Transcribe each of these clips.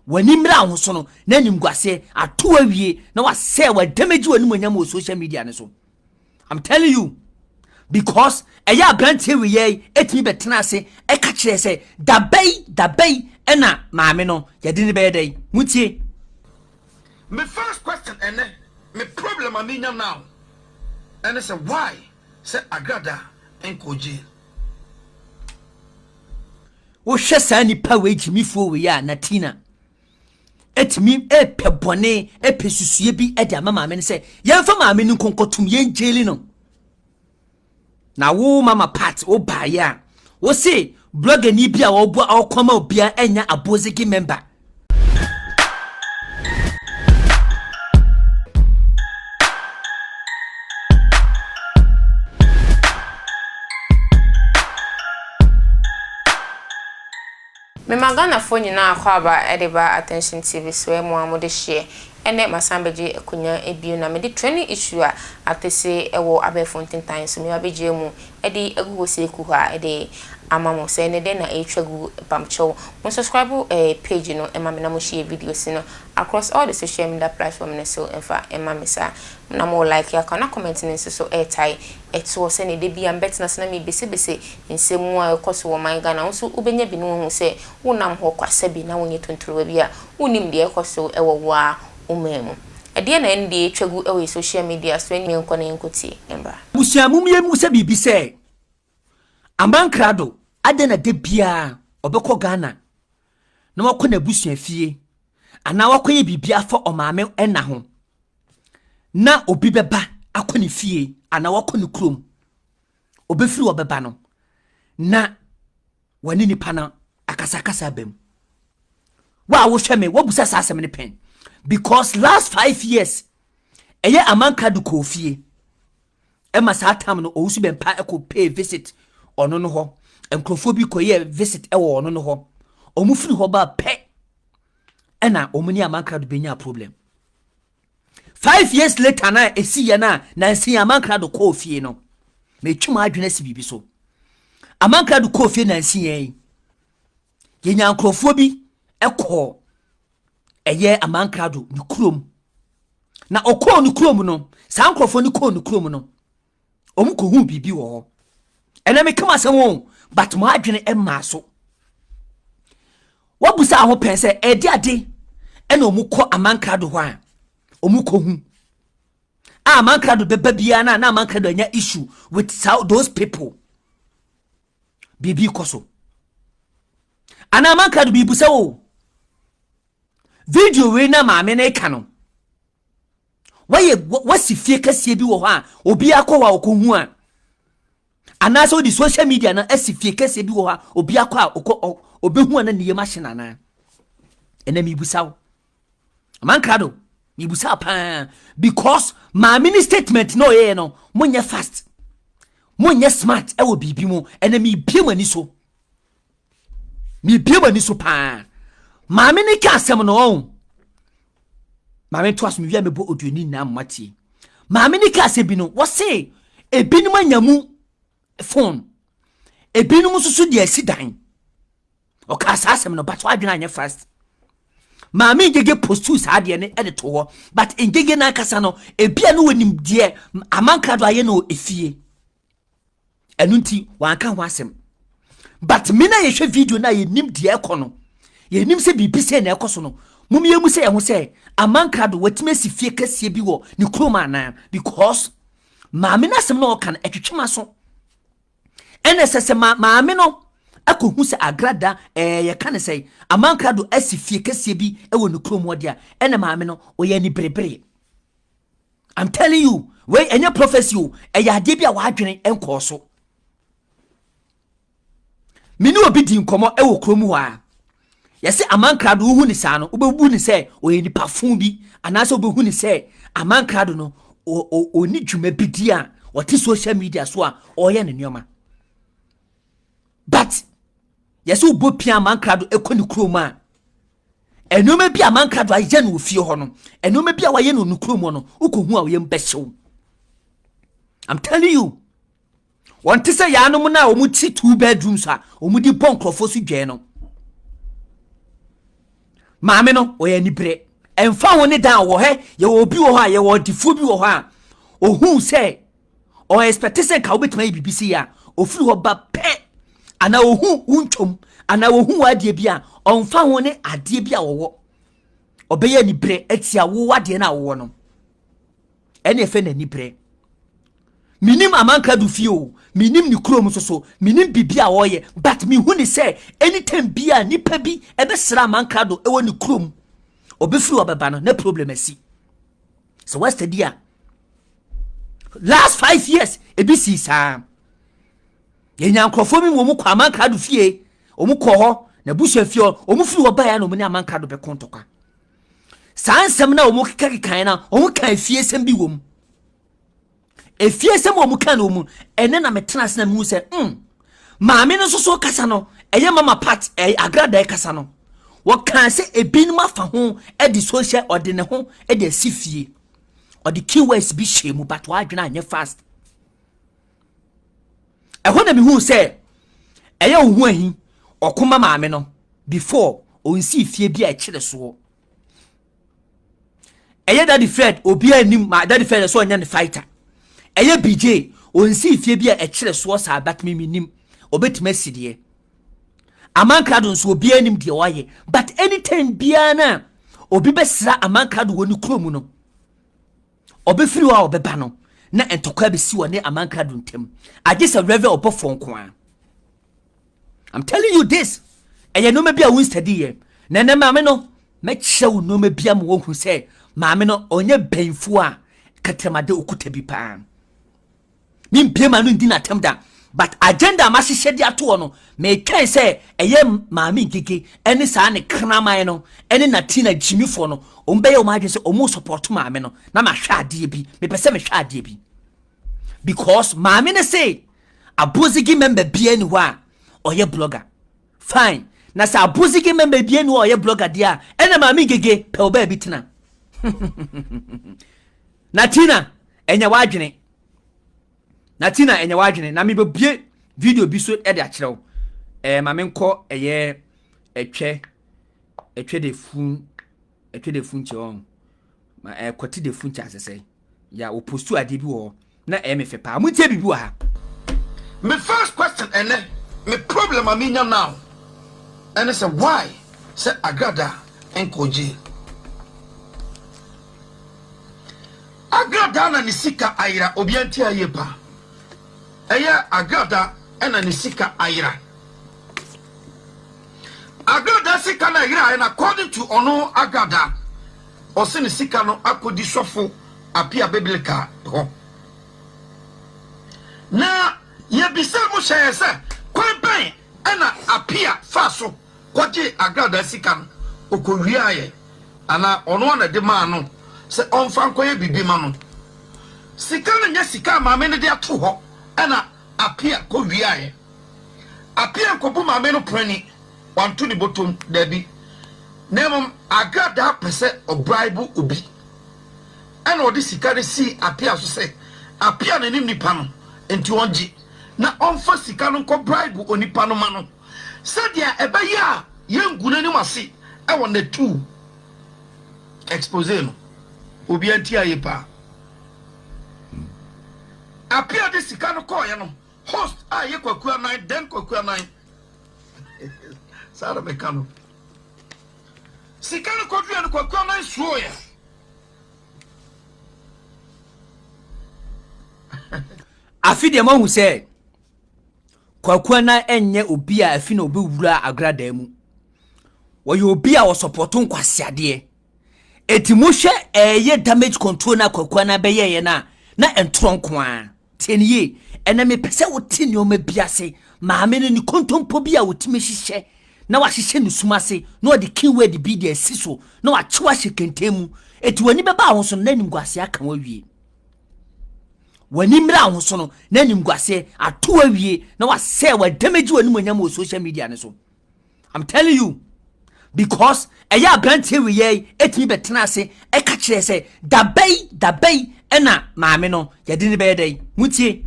W'ani mmra wo ho so no na animguaseɛ ato awie na wasɛe w'adamage w'animuonyam wɔ social media no so. I'm telling you because ɛyɛ aberanteɛ wei yɛ ɛtumi bɛtena ase ɛka kyerɛ sɛ dabɛyi dabɛyi ɛna maame no yɛde ne bɛyɛ dɛn mutie. Me first question ɛnɛ, me problem a menya now ɛne sɛ, why sɛ Agrada nkɔ jail? Wohwɛ saa nipa wei, gyimifoɔ wei a Natina ɛtumi ɛpɛ bɔne, ɛpɛ susue bi ɛde ama maame no sɛ yɛmfa maame no nkɔnkɔtum, yɛn jail no. Na wo Mama Pat, wo baayɛ a wo se bloggerni bi a wɔboa ɔkɔma obiara ɛnya abozegi member. Mema Ghanafoɔ nyinaa akɔ aba de ba Attention TV so. Mu a mode hyeɛ ɛnɛ masan bɛgye akonnwa ebio na mede trending issue a atese ɛwɔ abɛɛfo ntentan so meba bɛgyina mu ɛde agu hɔ sɛ eku hɔ a ɛde ama mo sɛ ɛnɛ dɛn na ɛretwa gu. Pamkyɛw, mo subscribe page no ɛma me na mo share videos no across all the social media platform no so ɛmfa ɛma me saa na mo like aka na comment no nso so ɛɛtae ɛtoɔ sɛ ne de bi a mbɛtena so na mebesebese nsɛm mu a ɛkɔ so wɔ man Ghana. Wo nso wobɛnya bi ne wohu sɛ wonam hɔ kwasa bi na wonyɛ tontorowa bi a wonim deɛ ɛkɔ so ɛwɔ wo a woman mu. Ɛdeɛ na ɛno deɛ ɛtwa gu ɛwɔ yɛ social media so ɛne nkɔ na yɛnkɔtie mbra. Abusua, mum mu sɛ biribi sɛ Amankrado adɛn na da biara ɔbɛkɔ Ghana na wakɔ n'abusua fie anaa wakɔyɛ biribi afa ɔmaame ɛna ho na obi bɛba akɔ ne fie anaa wakɔ ne kurom, obɛfiri ɔbɛba no na wɔne nipa no akasakasa aba mu? Wo a wohwɛ me, woabusa saa asɛm no pɛn? Because last 5 years ɛyɛ Amankrado kɔɔ fie ɛma saa tam no Owusu Bɛmpa ɛkɔ pay visit ɔno no hɔ, nkurɔfoɔ bi kɔyɛ visit ɛwɔ ɔno no hɔ. Ɔmo firi hɔ ba pɛ ɛna ɔmo ne Amankrado bɛnya problem. 5 years later na esi yɛ na nansi Amankrado kɔɔ fie no, metwi mu adwene asi biribi so. Amankrado kɔɔ fie nansi yɛn yɛnya nkurɔfoɔ bi ɛkɔɔ ɛyɛ Amankrado ne kurom na ɔkɔɔ ne kurom no, saa nkurɔfoɔ no kɔɔ ne kurom no, ɔmo kɔhu biribi wɔ hɔ. Ɛnna meka ma asɛm o, but mo adwene mmaa so. Wabusa aho pɛn sɛ ɛde ade ɛna ɔmo kɔ Amankrado hɔ a ɔmo kɔhu a Amankrado bɛba biara na Amankrado anya issue with those people, biribi kɔ so anaa? Amankrado biribi sɛ o video wei na maame no ka no, wɔyɛ wasi fie kɛseɛ bi wɔ hɔ a obi akɔ hɔ a ɔkɔhu a, anaasɛ wode social media no asi fie kɛseɛ bi wɔ hɔ a obi akɔ a ɔkɔ ɔbɛhu a na ne yam ahye nanaa? Ɛnɛ mebusa wo, Amankrado, mebusa paa because maame ne statement na ɔyɛɛ no, monyɛ fast, monyɛ smart ɛwɔ biribi mu. Ɛnɛ mebie mo ani so, mebie mo ani so paa. Maame ne ka asɛm no ɔn maame to aso mewia mebɔ oduoni nyinaa mmatie. Maame ne ka asɛm bi no, wɔse ebinom anya mu phone, ebinom nso so de asi dan. Ɔka saa asɛm no, but wadwene anyɛ fast. Maame Ngege post saa adeɛ no de to hɔ, but Ngege n'ankasa no ebia no wɔnim deɛ Amankrado ayɛ no efie, ɛno nti wanka ho asɛm. But me na yɛhwɛ video no a, yɛnim deɛ ɛkɔ no, yɛnim sɛ biribi sɛ na ɛkɔ so no. Mom yɛmu sɛ yɛho sɛ Amankrado watumi asi fie kɛseɛ bi wɔ ne kurom anaa? Because maame no asɛm na ɔka no ɛtwetwe ma so. Ɛna ɛsɛ sɛ maame no akɔhu sɛ Agrada yɛka ne sɛ Amankrado asi fie kɛseɛ bi wɔ ne kurom hɔ deɛ a, ɛna maame no ɔyɛ ani berebere. I'm telling you, wei ɛnyɛ prophecy o, ɛyɛ adeɛ bi a wadwene nkɔɔ so. Me ne obi di nkɔmmɔ wɔ kurom hɔ a yɛsɛ Amankrado, wohu ne saa no, wobɛbu ne sɛ ɔyɛ nipa fo bi anaasɛ wobɛhu ne sɛ Amankrado no ɔni dwuma bi di a ɔte social media so a ɔreyɛ ne nneɛma. But yɛsɛ wobɔ pia Amankrado ɛkɔ ne kurom a, nneɛma bi a Amankrado ayɛ no wɔ fie hɔ no, nneɛma bi a wayɛ no ne kurom hɔ no, wokɔhu a wɔyɛ mbɛhyew. I'm telling you, wɔn te sɛ yaanom no a wɔn ti two bedrooms a wɔn de bɔ nkurɔfoɔ so dwɛn no. Maame no, ɔyɛ aniberɛ. Ɛmfa ho ne dan wɔ hɛ, yɛwɔ obi wɔ hɔ a, yɛwɔ ɔdefoɔ bi wɔ hɔ a, ohuu sɛ ɔ expect sɛ nka wobɛtumi ayɛ biribi sei a, ofiri hɔ ba pɛ, anaa ohu wo ntwom, anaa ohu w'adeɛ bi a, ɔmfa ho ne adeɛ bi a wɔwɔ, ɔbɛyɛ aniberɛ atia wo adeɛ no a wowɔ no. Ɛne ɛfɛ n'aniberɛ. Menim Amankrado fie o, menim ne kurom nso so, menim biribi a ɔreyɛ, but mehu ne sɛ anytime bi a nipa bi ɛbɛsra Amankrado ɛwɔ ne kurom, ɔbɛfiri hɔ bɛba no, na problem asi. Sɛ wastadi a, last 5 years ebi sii saa. Yɛnya nkurɔfoɔ bi wɔn kɔ Amankrado fie, wɔn kɔ hɔ, na busua fie hɔ, wɔn firi hɔ baeɛ na wɔn ne Amankrado bɛko ntɔkwa. Saa nsɛm na wɔn keka na wɔn ka efiesɛm bi wɔ mu. Efiesɛm a wɔn ka no wɔ mu, ɛnɛ na metena ase na mehu sɛ maame no nso so kasa no, ɛyɛ Mama Pat, ɛyɛ Agrada kasa no. Wɔkaa sɛ ebinom afa ho de social, ɔde ne ho de asi fie. Ɔde keywords bi hyɛ mu, but wadwene anyɛ fast. Ɛhɔ na mehu sɛ ɛyɛ wo ho ahi ɔkoma maame no before ɔnsii fie bi a ɛkyerɛ soɔ. Ɛyɛ Daddy Fred, obiara anim ma Daddy Fred sɛ ɔnyɛ ne fighter. Ɛyɛ BJ, ɔnsii fie bi a ɛkyerɛ soɔ saa, but me menim ɔbɛtumi asi deɛ. Amankrado nso, obiara anim deɛ ɔayɛ, but anytime biara no a obi bɛsra Amankrado wɔ ne kurom no, ɔbɛfiri hɔ a ɔbɛba no, na ntɔkwa bɛsi wɔ ne Amankrado ntam, agye sɛ Reverend ɔbɔfoɔ nko a. I'm telling you this, ɛyɛ nneɛma bi a wɔn study yɛ. Na ɛnɛ maame no, mɛkyerɛ wo nneɛma bi ama wɔn hu sɛ maame no ɔnyɛ bɛnfoɔ a kɛtɛmade okuta bi paa. Mempie ma no ndi n'atɛm da, but agenda a mahyehyɛ de ato hɔ no, metwɛn sɛ ɛyɛ Maame Ngege ɛne saa ne kraman no ɛne Natina gyimifoɔ no, wɔn bɛyɛ wɔn adwene sɛ wɔn support maame no na mahwɛ adeɛ bi. Mepɛ sɛ mehwɛ adeɛ bi because maame no se Abozigi member bia ni hɔ a ɔyɛ blogger. Fine, na sɛ Abozigi member bia ni hɔ a ɔyɛ blogger deɛ a, ɛna Maame Ngege pɛ ɔbaa bi tena. Natina, ɛnyɛ w'adwene. Natina, ɛnyɛ w'adwene. Na mebɛbie video bi so de akyerɛ wo. Ma menkɔ ɛyɛ ɛtwɛ de fun, ɛtwɛ de fun kyɛ wɔn ma ɛkɔte de fun kyɛ asɛsɛ ya wɔpostu adeɛ bi wɔ hɔ na ɛyɛ me fɛ paa. Montie biribi wɔ ha. Me first question ɛnɛ, me problem a menya now ɛne sɛ why sɛ Agrada nkɔ jail? Agrada na ne sika ayera, obia nti ayie pa. Ɛyɛ Agrada ɛna ne sika ayera. Agrada sika na ayera, and according to ɔno Agrada, ɔse ne sika no akɔdi sɔfo Apia Biblical hɔ. Na yɛbisa mu hyɛɛ sɛ kwan bɛn ɛna Apia fa so kɔgye Agrada sika no? Ɔkɔwiaeɛ anaa ɔno ana de maa no sɛ ɔmfa nkɔyɛ biribi ma no? Sika no nyɛ sika a maame no de ato hɔ ɛna Apia kɔwiaeɛ. Apia nkɔbu maame no prani, wanto ne bɔtɔm, daabi. Na mmom Agradaa pɛ sɛ ɔbribe obi, ɛna ɔde sika no sii Apia so sɛ Apia na nim nipa no nti ɔngye na ɔmfa sika no nkɔ bribe onipa no ma no sɛdeɛ ɛbɛyɛ a yɛngu n'anim ase ɛwɔ Netu expose no. Obiara nti ayɛ paa. Apia de sika no kɔɔeɛ no, host a ɛyɛ Kwaku Anan, then Kwaku Anan, saa na meka no, sika no kɔdua no, Kwaku Anan suoeɛ. Afi deɛ moahu sɛ Kwaku Anan ɛnyɛ obi a afi na ɔbɛwura agradaa mu. Wɔyɛ obi a ɔsɔpɔto nkwaseadeɛ. Eti mohwɛ ɛyɛ damage control na Kwaku Anan bɛyɛɛyɛ no a, na ɛntorɔ nko ara. Tie no yie. Ɛnɛ mepɛ sɛ wote nneɛma bi ase. Maame no ne kontompo bi a wɔtumi hyehyɛ na wahyehyɛ ne sum ase na ɔde keyword bi de asi so na wakyew ahyɛ kɛntɛn mu. Eti w'ani bɛba ho so no na animguaseɛ aka wo awie. W'ani mmra ho so no na animguaseɛ ato awie na wasɛe wadamage w'animuonyam wɔ social media no so. I'm telling you, because ɛyɛ aberanteɛ wei yi ɛtumi bɛtena ase ɛka kyerɛ sɛ dabɛyi dabɛyi ɛna maame no yɛde ne bɛyɛ dɛn. Mutie.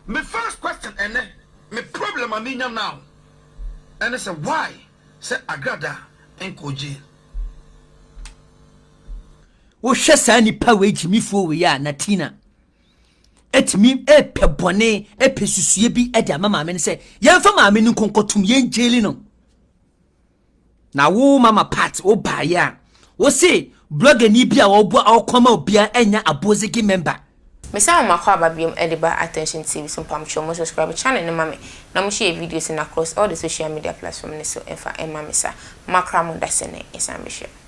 Me first question ɛnɛ, me problem a menya now ɛne sɛ why sɛ Agrada Nkɔ jail. Wohwɛ saa nipa wei gyimifoɔ wei a Natina ɛtumi ɛpɛ bɔne ɛpɛ susue bi ɛde ama maame no sɛ yɛmfa maame no nkɔnkɔtom yɛn jail no. Na wo Mama Pat wo baeɛ a wo se bloggerni bi a ɔboa ɔkɔma obiara ɛnya abozegi member. Mesan mo makɔ aba biom de ba Attention TV so mpamokyɛw mo subscribe channel no ma me na mo share videos no across all the social media platform no so mfa mma me sa makra mo dasene yɛsan bɛhyia.